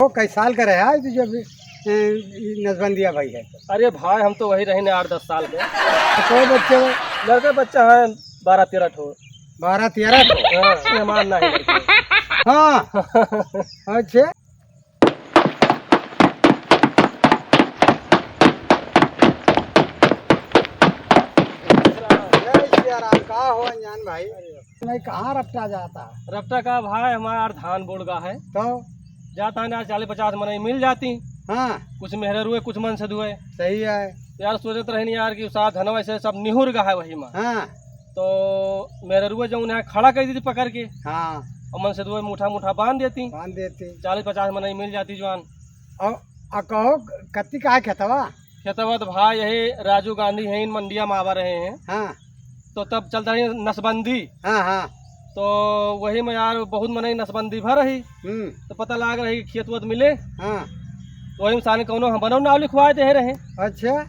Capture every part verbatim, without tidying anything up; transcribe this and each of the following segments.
वो कै साल का रहा है तू जब, ए, ई नसबंदिया भाई है तो? अरे भाई, हम तो वही रहे ने आठ दस साल के। तो कै बच्चे हो? लड़का बच्चा है बारह तेरह ठो। बारह तेरह ठो? हाँ, मेहमान ना है लड़के। हाँ। अच्छा। जय सिया राम, का हो अनजान भाई? नहीं, कहाँ रपटा जाता? रपटा का भाई, हमारा यार धान बोड़ गा है। तो? जाता है ना, चालीस पचास मनई मिल जाती। हाँ। कुछ मेहररुए, कुछ मनसेधुए। सही है। तो यार सोचत रहनी यार कि साथ धनवा से सब निहुर गा है वही में। हाँ। तो मेहररुए जो उन्हें खड़ा कर देती पकड़ के। हाँ। और मनसेधुए मुठा मुठा बांध देती। बांध देती। चालीस पचास मनई मिल जाती जवान। और, आ कहो, कत्ती का है खेतवा? खेतवा तो भाई यही राजू गांधी हैं, इन मंडिया में आवा रहे हैं। हाँ। तो तब चलता रही नसबंदी। हाँ, हाँ। तो वही में यार बहुत मनई नसबंदी भर रही। हम्म। तो पता लाग रही खेत वत मिले। हाँ। तो वही में सारे कौनो हम बनौ नाव लिखवाए दे रहे। अच्छा।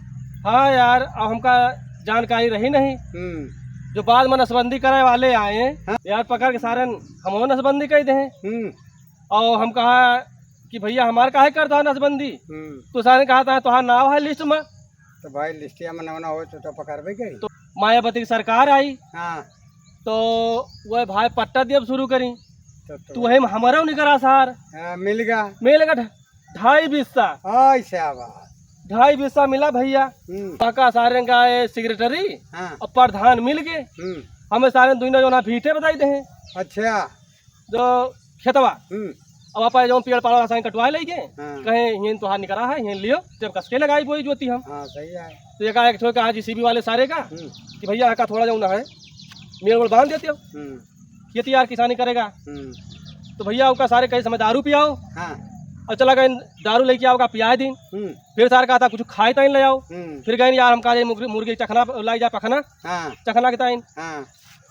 हाँ यार, अब हमका जानकारी रही नहीं। हम्म। जो बाद में नसबंदी करे वाले आए, हाँ। यार पकड़ के सारे हम नसबंदी कह दे। हम्म। और हम कहा कि भैया हमार काहे करता है नसबंदी? हम्म। तो सारे कहा था तोहार नाव है लिस्ट में। तो भाई लिस्टिया में नवना हो तो, तो पकड़बे करी। तो मायावती की सरकार आई। हाँ। तो वह भाई पट्टा दियब शुरू करी। तो, तो तू है हमारा नहीं करा सार। हाँ, मिल गया। मिल गया ढ-, ढाई बिस्सा। हाँ, शाबाश। ढाई बिस्सा मिला भैया। हम्म। पका सारे का ये सेक्रेटरी हाँ। और प्रधान मिल के हम्म। हमें सारे दुइनो जो ना भीटे बताई दे। अच्छा। जो खेतवा, हम्म। अब आप जौन पेड़ पाला साइन कटवाए लेके, हाँ। कहे, "हियन तोहार निकरा है, हियन लियो, जब कसके लगाई बोई जोती हम।" हाँ, सही है। तो एकाएक ठो कहा जेसीबी वाले सारे का, हम्म। कि भैया, एका थोड़ा जौन है, मेड़ वेड़ बांध देते हो। हम्म। खेती यार किसानी करेगा। हम्म। तो भैया, ओका सारे कहे समय दारू पियाओ। हाँ। और चला गए, दारू लेके आओ, का पियाए दिन। हम्म। फिर सारे कहा था, "कुछ खाए ताइन ले आओ।" हम्म। फिर गए, "यार, हम कहा, मुर्गी, मुर्गी चखना लाई जा, पखना।" हाँ। चखना के ताइन। हाँ।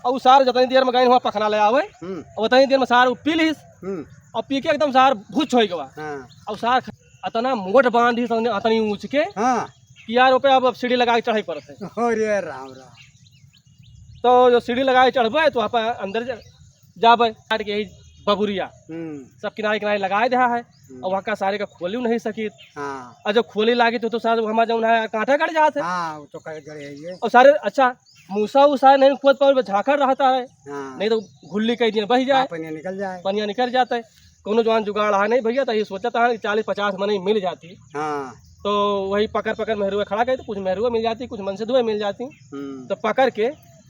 और उ सार जतनी देर में गइन हुआ पखना ले आवे, हम्म। और उतनी देर में सार उ पी लिस, हम्म। और पी के एकदम सार भुच होइ गवा। हाँ। और सार ख-, अतना मोट बांध दिस, अतनी, अतनी ऊंच के, हाँ। कि यार, ओपे अब, अब सीढ़ी लगा के चढ़े पड़त है। अरे राम राम। तो जो सीढ़ी लगा के चढ़बे, तो आप अंदर जा-, जाबे, काट के यही बबुरिया, हम्म। सब किनारे किनारे लगाए देहा है, हम्म। और वहाँ का सारे का खोली नहीं सकित। हाँ। और जब खोली लागी, तो, तो सार हमारा जौन है, कांटा गड़ जात है। हाँ, वो तो कट गड़े है ये। और सारे, अच्छा, मूसा उसा नहीं खोद पावे, झांखड़ रहता है। हाँ। नहीं तो घुल्ली कई दिन बह जाए। हाँ, पनिया निकल जाए। पनिया निकल जाता है। कोनो जवान जुगाड़ है नहीं भैया, तो ये सोचता है कि चालीस पचास मनई मिल जाती। हाँ। तो वही पकड़ पकड़ मेहरुआ खड़ा करे, तो कुछ मेहरुआ मिल जाती, कुछ मनसेधुआ मिल जाती। हम्म। तो पकड़ के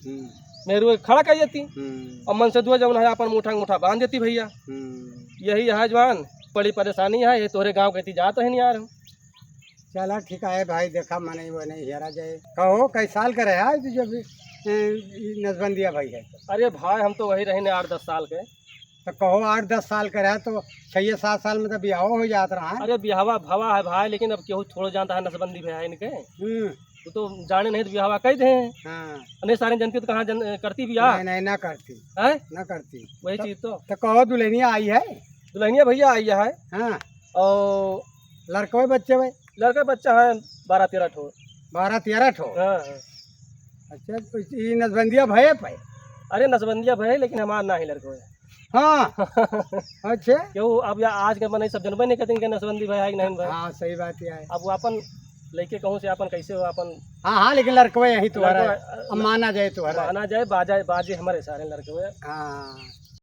हम्म। मेहरुआ खड़ा कर देती। हम्म। और मनसेधुआ जौन है, अपन मुठा मुठा बांध देती भैया। हम्म। यही है जवान, बड़ी परेशानी है, ये तोहरे गाँव कहती जात है नहीं यार। चला ठीक है भाई, देखा मनई वनई हेरा जाए। कहो, कै साल का रहा है तू जब, ए, ई नसबंदिया भाई है तो? अरे भाई, हम तो वही रहे ने आठ दस साल के। तो कहो, आठ दस साल का रहा तो छह सात साल में तो बियाहो हो जात रहा है। अरे बियाहवा भवा है भाई, लेकिन अब केहू थोड़ो जानता है नसबंदी भाई इनके। हम्म। वो तो जाने नहीं तो बियाहवा कह दे। हाँ। नहीं सारे जनती तो कहाँ जन, करती बियाह? नहीं, नहीं, ना करती। हैं? ना करती। वही तो, चीज तो। तो कहो दुल्हनिया आई है? दुल्हनिया भैया आई है। हाँ। और लड़कवे बच्चे भाई? लड़का बच्चा है बारह तेरह ठो। बारह तेरह ठो? हाँ, हाँ। अच्छा, तो ई नसबंदिया भये पे? अरे, नसबंदिया भये, लेकिन हमार ना ही लड़कवे। हाँ। अच्छा। क्यों, अब या आज के मनई सब जनबे नहीं करते कि नसबंदी भये है कि नहीं भये। हाँ, सही बात है। अब वो अपन लइके कहूँ से अपन कैसे हो, अपन हाँ, हाँ, लेकिन लड़कवे यही तुम्हारा लड़कवे, है। अब माना जाए तुम्हारा। माना जाए, बाजा, बाजे हमारे सारे लड़कवे। हाँ।